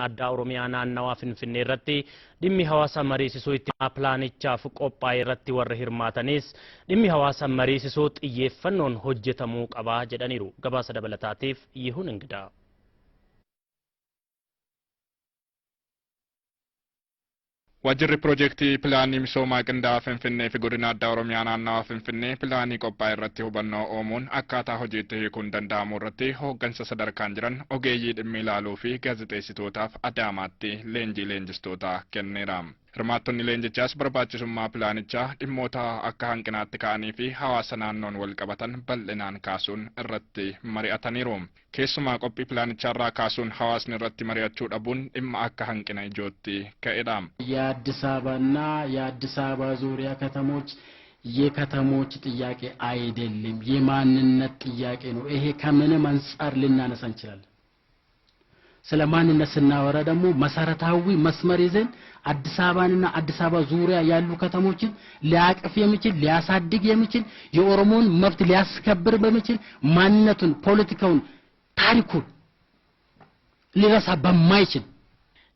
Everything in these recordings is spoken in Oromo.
Addaa Oromiyaa naannawaa Finfinnee irratti dhimmi hawaasa mariisisuu itti pilaanichaaf qophaa'e irratti warri hirmaatanis dhimmi hawaasa mariisisuu xiyyeeffannoon hojjetamuu qaba jedhaniiru. Gabaasa dabalataatiif Yihuun Ingidaa. Waajjirri piroojeektii pilaanii misoomaa qindaa'aa Finfinnee fi godina addaa Oromiyaa naannawaa Finfinnee pilaanii qophaa'e irratti hubannoo uumuun akkaataa hojiitti hiikuun danda'amu irratti hooggansa sadarkaan jiran ogeeyyii dhimmi ilaaluu fi gaazexeessitootaaf Adaamaatti leenjii leenjistootaa kenneera. Hirmaattonni leenjichaas barbaachisummaa pilaanichaa dhimmoota akka hanqinaatti ka'anii fi hawaasa naannoon wal qabatan bal'inaan kaasuun irratti mari'ataniiru. Keessumaa qophii pilaanichaa kaasuun hawaasni irratti mari'achuu dhabuun dhimma akka hanqina ijootti ka'edha. የአዲስ አበባና የአዲስ አበባ ዙሪያ ከተሞች የከተሞች ጥያቄ አይደለም፣ የማንነት ጥያቄ ነው። ይሄ ከምንም አንጻር ልናነሳ እንችላለን። ስለ ማንነት ስናወራ ደግሞ መሰረታዊ መስመር ይዘን አዲስ አበባንና አዲስ አበባ ዙሪያ ያሉ ከተሞችን ሊያቅፍ የሚችል፣ ሊያሳድግ የሚችል፣ የኦሮሞን መብት ሊያስከብር በሚችል፣ ማንነቱን፣ ፖለቲካውን፣ ታሪኩን ሊረሳ በማይችል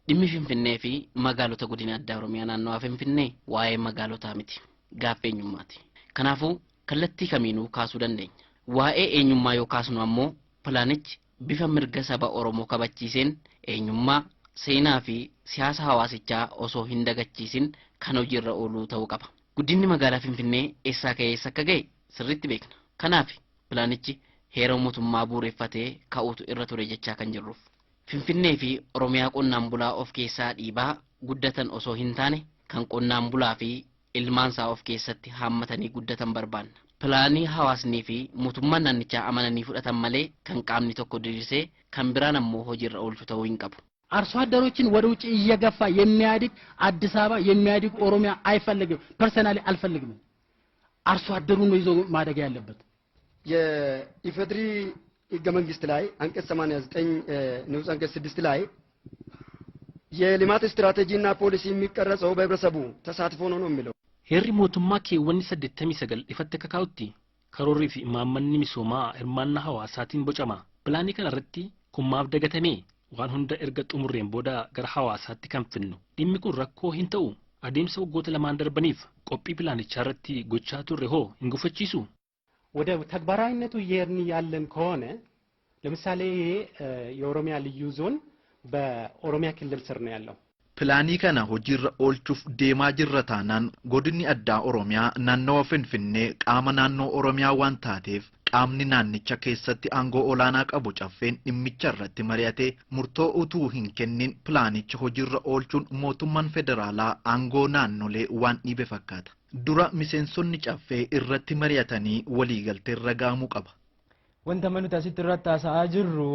Dhimmi Finfinnee fi magaalota godina addaa Oromiyaa naannawaa Finfinnee waa'ee magaalotaa miti, gaaffii eenyummaati. Kanaafuu kallattii kamiinuu kaasuu dandeenya. Waa'ee eenyummaa yoo kaasnu ammoo pilaanichi bifa mirga saba Oromoo kabachiiseen eenyummaa, seenaa fi siyaasa hawaasichaa osoo hin dagachiisin kan hojiirra ooluu ta'uu qaba. Guddinni magaalaa Finfinnee eessaa ka'ee eessa akka ga'e sirriitti beekna. Kanaaf pilaanichi heera mootummaa bu'uureffatee ka'uutu irra ture jechaa kan jirruuf. Finfinnee fi Oromiyaa qonnaan bulaa of keessaa dhiibaa guddatan osoo hin taane kan qonnaan bulaa fi ilmaansaa of keessatti haammatanii guddatan barbaanna. Pilaanii hawaasnii fi mootummaan naannichaa amananii fudhatan malee kan qaamni tokko diriirsee kan biraan ammoo hojiirra oolchu ta'uu hin qabu. አርሶ አደሮችን ወደ ውጭ እየገፋ የሚያድግ አዲስ አበባ የሚያድግ ኦሮሚያ አይፈልግም። ፐርሰናሊ አልፈልግም። አርሶ አደሩን ነው ይዞ ማደግ ያለበት። የኢፌድሪ ህገ መንግስት ላይ አንቀጽ 89 ንዑስ አንቀጽ 6 ላይ የልማት ስትራቴጂና ፖሊሲ የሚቀረጸው በህብረተሰቡ ተሳትፎ ነው ነው የሚለው። Heerri mootummaa keewwanni 89 ifatti akka kaa'utti karoorrii fi imaammanni misoomaa hirmaannaa hawaasaatiin bocama. Pilaanii kana irratti kun maaf dagatamee waan hunda erga xumurreen booda gara hawaasaatti kan fidnu. Dhimmi kun rakkoo hin ta'u. Adeemsa waggoota lamaan darbaniif qophii pilaanichaa irratti gochaa turre hoo hin gufachiisu? ወደ ተግባራዊነቱ እየሄድን ያለን ከሆነ ለምሳሌ ይሄ የኦሮሚያ ልዩ ዞን በኦሮሚያ ክልል ስር ነው ያለው። Pilaanii kana hojiirra oolchuuf deemaa jirra taanaan godinni addaa Oromiyaa naannawa Finfinnee qaama naannoo Oromiyaa waan taateef qaamni naannicha keessatti aangoo olaanaa qabu caffeen dhimmicha irratti mari'atee murtoo utuu hin kennin pilaanicha hojiirra oolchuun mootummaan federaalaa aangoo naannolee waan dhiibe fakkaata. Dura miseensonni caffee irratti mari'atanii waliigalteerra gahamuu qaba. Wanta nuti asitti irratti haasa'aa jirru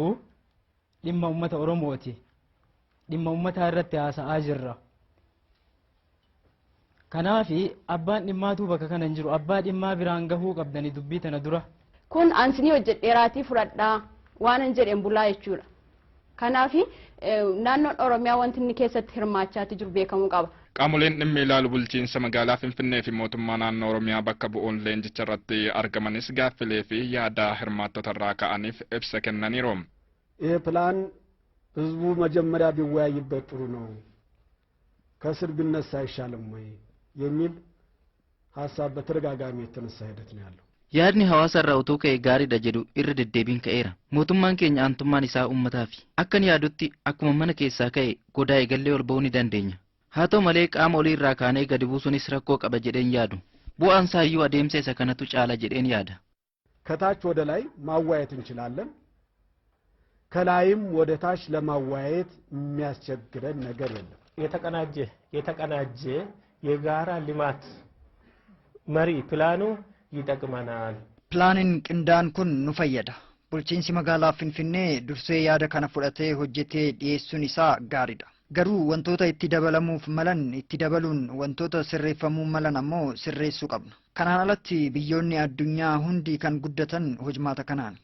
dhimma uummata Oromooti. Dhimma uummataa irratti haasa'aa jirra. Kanaafi abbaan dhimmaatu bakka kana hin jiru. Abbaa dhimmaa biraan gahuu qabdanii dubbii tana dura. Kun ansinii hojjedheeraatii fudhadhaa waan hin jedheen bulaa jechuudha. Kanaafi naannoon Oromiyaa wanti inni keessatti hirmaachaati jiru beekamuu qaba. Qaamoleen dhimmi ilaalu bulchiinsa magaalaa Finfinnee fi mootummaa naannoo Oromiyaa bakka bu'uun leenjicha irratti argamanis gaaffilee fi yaada hirmaattota irraa ka'aniif ibsa kennaniiru. ይህ ፕላን ህዝቡ መጀመሪያ ቢወያይበት ጥሩ ነው፣ ከስር ቢነሳ አይሻልም ወይ የሚል ሀሳብ በተደጋጋሚ የተነሳ ሂደት ነው ያለው። Yaadni hawaasa irraa utuu ka'e gaariidha jedhu irra deddeebiin ka'eera. Mootummaan keenya aantummaan isaa uummataafi. Akkan yaadutti akkuma mana keessaa ka'e godaa eegallee ol ba'uu ni dandeenya. Haa ta'u malee qaama olii irraa kaanee gadi buusuunis rakkoo qaba jedheen yaadu. Bu'aan isaayyuu adeemsa isa kanatu caala jedheen yaada. ከታች ወደ ላይ ማዋየት እንችላለን። ከላይም ወደ ታች ለማዋየት የሚያስቸግረን ነገር የለም። የተቀናጀ የጋራ ልማት መሪ ፕላኑ ይጠቅመናል። Pilaaniin qindaa'aan kun nu fayyada. Bulchiinsi magaalaa Finfinnee dursee yaada kana fudhatee hojjetee dhiyeessuun isaa gaariidha. Garuu wantoota itti dabalamuuf malan itti dabaluun wantoota sirreeffamuu malan ammoo sirreessuu qabna. Kanaan alatti biyyoonni addunyaa hundi kan guddatan hojmaata kanaan.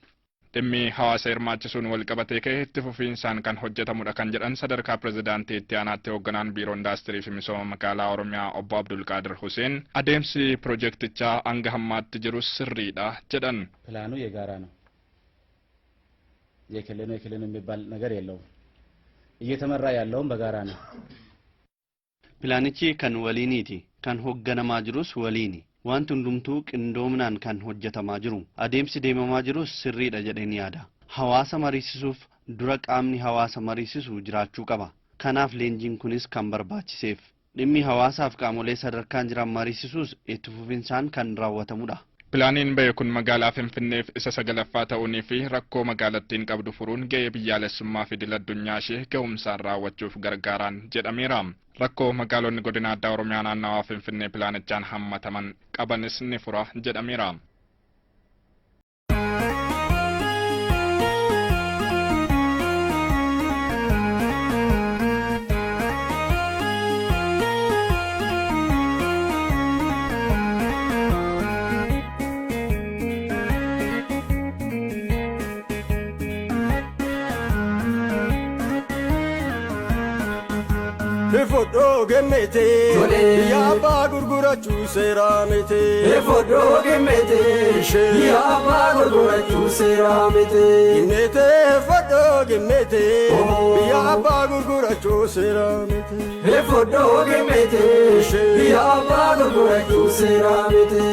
Dhimmi hawaasa hirmaachisuun wal qabatee ka'e itti fufiinsaan kan hojjetamudha kan jedhan sadarkaa pirezidaantii itti aanaatti hoogganaan biiroo indaastirii fi misooma magaalaa Oromiyaa obbo Abdulqaadir Hussein adeemsi piroojeektichaa hanga hammaatti jiru sirriidha jedhan. ፕላኑ የጋራ ነው። የክልል ነው የክልል ነው የሚባል ነገር የለውም። እየተመራ ያለውም በጋራ ነው። Pilaanichi kan waliiniiti. Kan hoogganamaa jirus waliini. Wanti hundumtuu qindoominaan kan hojjetamaa jiru. Adeemsi deemamaa jirus sirriidha jedheen yaada. Hawaasa mariisisuuf dura qaamni hawaasa mariisisu jiraachuu qaba. Kanaaf leenjiin kunis kan barbaachiseef. Dhimmi hawaasaaf qaamolee sadarkaan jiran mariisisuus itti fufinsaan kan raawwatamudha. Pilaaniin ba'e kun magaalaa Finfinneef isa sagalaffaa ta'uunii fi rakkoo magaalattiin qabdu furuun ga'ee biyyaalessummaa fi idil addunyaa ishee ga'umsaan raawwachuuf gargaaraan jedhameera. Rakkoo magaalonni godina addaa Oromiyaa naannawaa Finfinnee pilaanichaan hammataman qabanis ni fura jedhameera. Fodhoo gemmete biyya abbaa gurgurachuu seera miti. Fodhoo gemmete biyya abbaa gurgurachuu seera miti. Gemmete fodhoo gemmete biyya abbaa gurgurachuu seera miti. Fodhoo gemmete biyya abbaa gurgurachuu seera miti.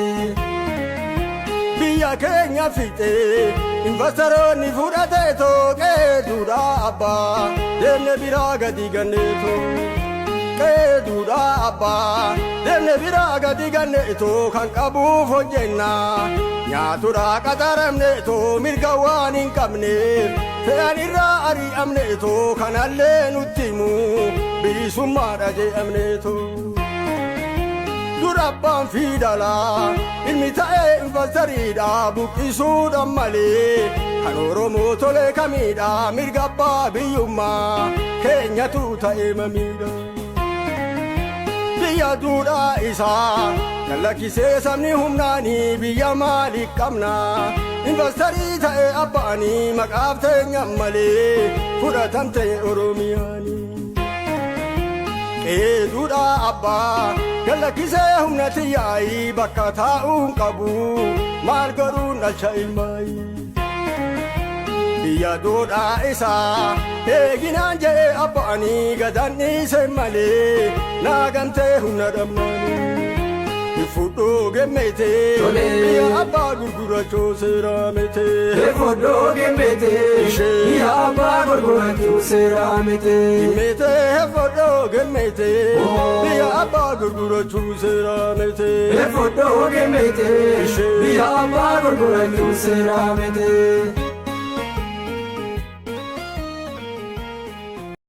Biyya keenya fiixee investoroonni fudhatee tooqee duudhaa abbaa deemne biraa gadi ganneetoo. Duudhaa abbaa deemne biraa gadi ganneetoo kan qabuuf hojjenna nyaatuudhaa qaxaramneetoo mirga waan hin qabneef fe'an irraa ari'amneetoo kanallee nutti himu bilisummaadha jedhamneetoo. Dura abbaan fiidalaa ilmi ta'ee investariidha buqqisuudhaan malee kan Oromoo tole kamiidha mirga abbaa biyyummaa keenyatu ta'ee mamiidha. Biyya duudhaa isaa lallakkisee sabni humnaanii biyya maalii qabna investarii ta'e abbaanii maqaaf teenya malee fudhatamte Oromiyaanii. Qe'ee duudhaa abbaa lallakkisee humna xiyyaayii bakka taa'uu hin qabu maal godhuun dhalcha ilmaayii. Biyya duudhaa isaa eeginaan jedhee abbaanii gadan dhiise malee naagamtee humna dhabnaanii. Fudhoo gemmete biyya abbaa gurgurachuu seera miti. Fudhoo gemmete biyya abbaa gurgurachuu seera miti. Gemmete fudhoo gemmete biyya abbaa gurgurachuu seera miti. Fudhoo gemmete biyya abbaa gurgurachuu seera miti.